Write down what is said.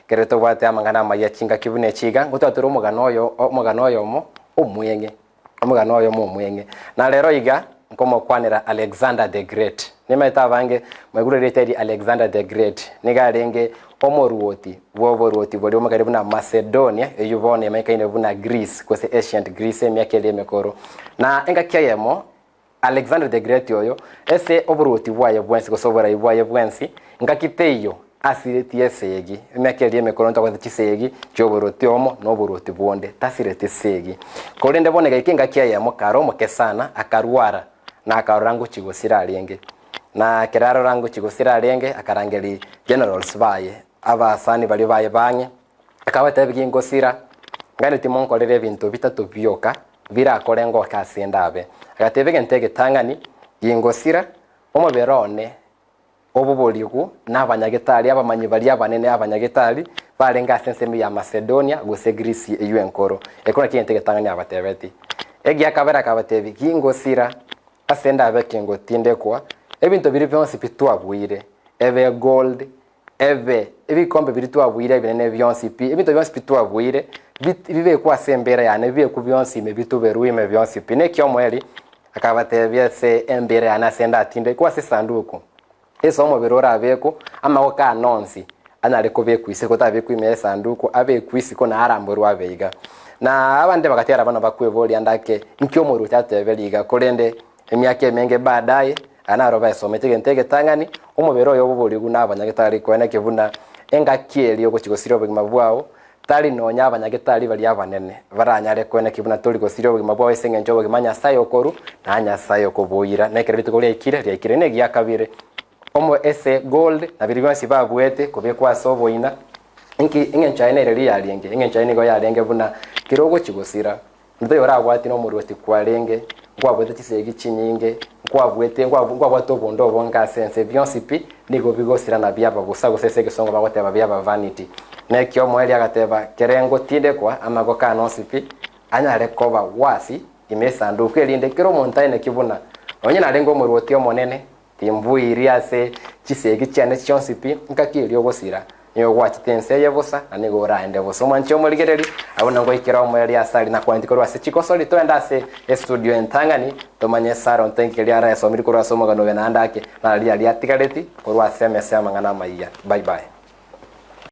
Ekero tobwate amang'ana amaya chingaki buna echi iga, ngotwatore omogano oyo omogano oyomo omweng'e, omogano oyomo omweng'e. Na rero iga, nkomokwanera Alexander the Great. Nimaete abange mwaigure erieta eri Alexander the Great, nigo arenge omoruoti bw'oboruoti boria omokare buna Macedonia, eyio bono emaikaine buna Greece gose Ancient Greece emiaka eria emekoro. Na engaki eyemo Alexander the Great oyo, ase oboruoti bwaye bwensi gose oborai bwaye bwensi, ngaki teiyo asiretie esegi, emiaka eria emekoro ntobwate chisegi chi'oboruoti omo na oboruoti bonde, tasireti esegi. Korende bono egaika engaki eyemo kare omoke sana, akarwara, na akarora ngochia gosira arenge. Na ekero arora ngochia gosira arenge, akarangeria generals baye, abasani baria baye bang'e, Akabatebia, Gingosira, ngani timonkorera ebinto bitato bioka birakore ngoke ase ndabe. Agateba egento egetang'ani, Gingosira, omobere one oboborigwe nabanyagetari, abamanyi baria abanene abanyagetari barenge ase ensemo ya Masedonia gose Grisi eyio enkoro. Ekio nakio egento egetang'ani abatebetie. Egia kabere akabatebia, Gingosira, ase ndabe kingotindekwa, ebinto biria bionsi bitwabuire, ebe gold, Ebe ebikombe biria twabuire ebinene bionsi pi, ebinto bionsi pi twabuire, bibekwe ase embeera yane, bibekwe bionsi ime, bituberwe ime bionsi pi. Naki omoerio akabatebia ase embeera yane ase ndatindekwe ase esanduku, ase omobere orabekwe, amagoko aane onsi anyare kobekwa isiko, tabekwa ime y'esanduku, abekwe isiko na aramborwe abe iga. Na abande bagatiara buna bakweboria ande ake, Inki omoruoti ateberia iga? Korende Emiaka emenge baadaye, aya naro baesomete egento egetang'ani, omobere oye oboborigwe nabanyagetari koeneki buna engaki eria ogochia gosiria obogima bwao, tari nonya abanyagetari baria abanene baranyare koeneki buna tori gosiria obogima bwao ase engencho y'obogima Nyasae okorwa na Nyasae okoboira. Na ekero rituko riaikire, riaikire negia kabere. Omo ase gold na biria bionsi babuete kobekwa ase oboina. Inki engencho yaye nere riria yarenge? Engencho yaye nigo yarenge buna kera ogochia gosira, Onde taiyo orabwati nomoruoti kwarenge, nkwabuete chisegi chinyinge, nkwabuete, nkwabwate obonda obonge ase ense, bionsi pi nigo bigosira na biaba bosa, gose ase egesongo bagoteba biaba vanity. Na ekiomoerio agateba, Kere ngotindekwa, amagoko ane onsi pi anyare koba gwasi ime esanduku, erinde kera omonto aeneki buna nonye narenge omoruoti omonene, Timbuiri ase chisegi chiane chionsi pi, ngaki eria ogosira, nigo gwachete ense eye bosa, na nigo oraende bosa. Omwanche omorigererie, abwo nangoikera omoerio ase aria nakwaneti korwa ase chigosori, toende ase estudio entang'ani, tomanye esara onte nki keria araesomerie korwa ase omogano oyo naende ake, na riria riatigareti korwa ase emesa y'amang'ana amayia. Bye bye.